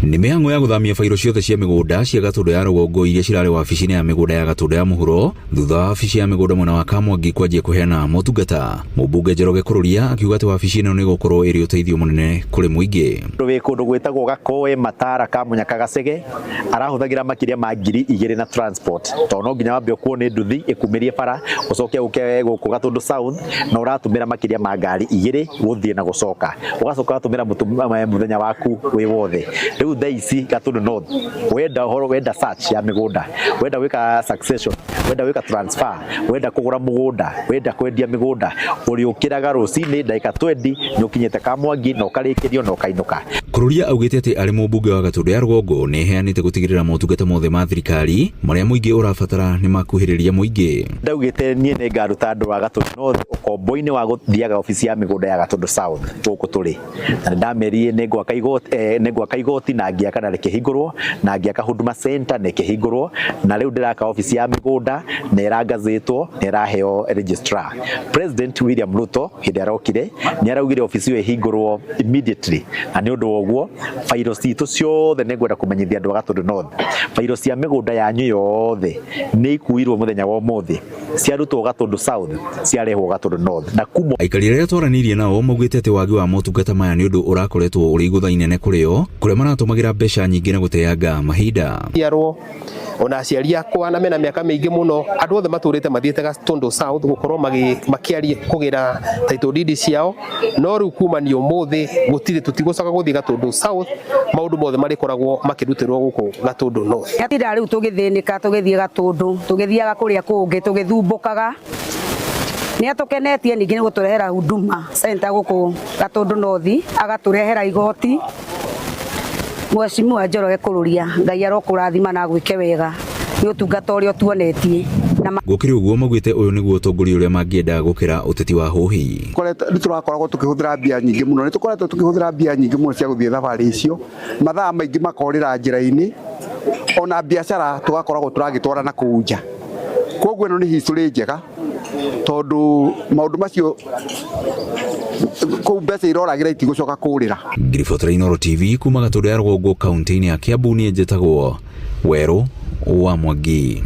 Nĩ mĩhang'o ya gũthamia bairo ciothe cia mĩgũnda cia Gatũndũ ya rũgongo iria cirarĩ wabici-inĩ ya mĩgũnda ya Gatũndũ ya mũhuro thutha wa wabici ya mĩgũnda mwena wa Kamwangi kwanjia kũheana motungata. Mũmbunge Njoroge Kururia akiuga atĩ wabici ĩno nĩ ĩgũkorwo ĩrĩ ũteithio mũnene kũrĩ mũingĩ. Mũndũ wĩ kũndũ gwĩtagwo Gakoe, Matara, Kamunyaka, Gacege arahũthagĩra makĩria ma 2000 na transport tondũ no nginya wambe ũkuo nĩ nduthi ĩkumĩrie bara ũcoke ũke gũkũ Gatũndũ South na ũratũmĩra makĩria ma ngari igĩrĩ gũthiĩ na gũcoka, ũgacoka ũgatũmĩra mũthenya waku wĩ wothe. Rĩu thaa ici Gatũndũ North wenda ũhoro, wenda search ya mĩgũnda, wenda gwĩka succession, wenda gwĩka transfer, wenda kũgũra mũgũnda, wenda kwendia mĩgũnda, ũrĩũkĩraga rũcinĩ ndagĩka 20 nĩ ũkinyĩte Kamwangi na ũkarĩkĩrio na ũkainũka. Kururia augĩte atĩ arĩ mũmbunge wa Gatũndũ ya rũgongo nĩ eheanĩte gũtigĩrĩra motungata mothe ma thirikari marĩa mũingĩ ũrabatara nĩ makuhĩrĩria mũingĩ. Ndaugĩte niĩ nĩ ngaruta andũ a Gatũndũ North ũkombo-inĩ wa gũthiaga obici ya mĩgũnda ya Gatũndũ South gũkũ tũrĩ, na nĩ ndamerire nĩ ngwaka igoti, nĩ ngwaka igoti na ngĩaka na rĩkĩhingũrwo, na ngĩaka Huduma Center na ĩkĩhingũrwo, na rĩu ndĩraka obici ya mĩgũnda na ĩrangazĩtwo na ĩraheo registrar. President William Ruto hĩndĩ arokire nĩ araugire obici ĩyo ĩhingũrwo immediately, na nĩ ũndũ wa ũguo bairo citũ ciothe nĩ ngwenda kũmenyithia andũ a Gatũndũ North, bairo cia mĩgũnda yanyu yothe nĩ ikuirwo mũthenya wa ũmũthĩ, ciarutwo Gatũndũ South ciarehwo Gatũndũ North na kuma. Aikari arĩa twaranĩirie nao maugĩte atĩ wagi wa motungata maya nĩ ũndũ ũrakoretwo ũrĩ igũtha inene kũrĩ o, kũrĩa maratũmagĩra mbeca nyingĩ na gũteanga mahinda. Ciarwo ona aciari akwa na mena mĩaka mĩingĩ mũno, andũ othe matũrĩte mathiĩte Gatũndũ South gũkorwo makĩaria kũgĩra title deed ciao, no rĩu kumania ũmũthĩ gũtirĩ, tũtigũcoka gũthiĩ Gatũndũ South, maũndũ mothe marĩkoragwo makĩrutĩrwo gũkũ Gatũndũ North. Tinda rĩu tũgĩthĩnĩka tũgĩthiĩ Gatũndũ, tũgĩthiaga kũrĩa kũngĩ tũgĩthumbũkaga. Nĩ atũkenetie ningĩ nĩ gũtũrehera Huduma Center gũkũ Gatũndũ North, agatũrehera igoti. Mheshimiwa Njoroge Kururia, Ngai arokũrathima na agwĩke wega nĩ ũtungata ũrĩa ũtuonetie. Gũkĩrĩ ũguo maugĩte ũyũ nĩguo ũtongoria ũrĩa mangĩenda gũkĩra ũteti wa hũhi. Nĩ tũrakoragwo tũkĩhũthĩra mbia nyingĩ mũno, nĩ tũkoretwo tũkĩhũthĩra mbia nyingĩ mũno cia gũthiĩ thabarĩ icio, mathaa maingĩ makorĩra njĩra-inĩ, ona biacara tũgakoragwo tũragĩtwara na kũu nja. Koguo ĩno nĩ history njega tondũ maũndũ macio kũu mbeca iroragĩra itigũcoka kũrĩra. Ngiribotera Inooro TV kuma Gatũndũ ya rũgongo kaunti-inĩ ya Kiambu, niĩ njĩtagwo Werũ wa Mwangi.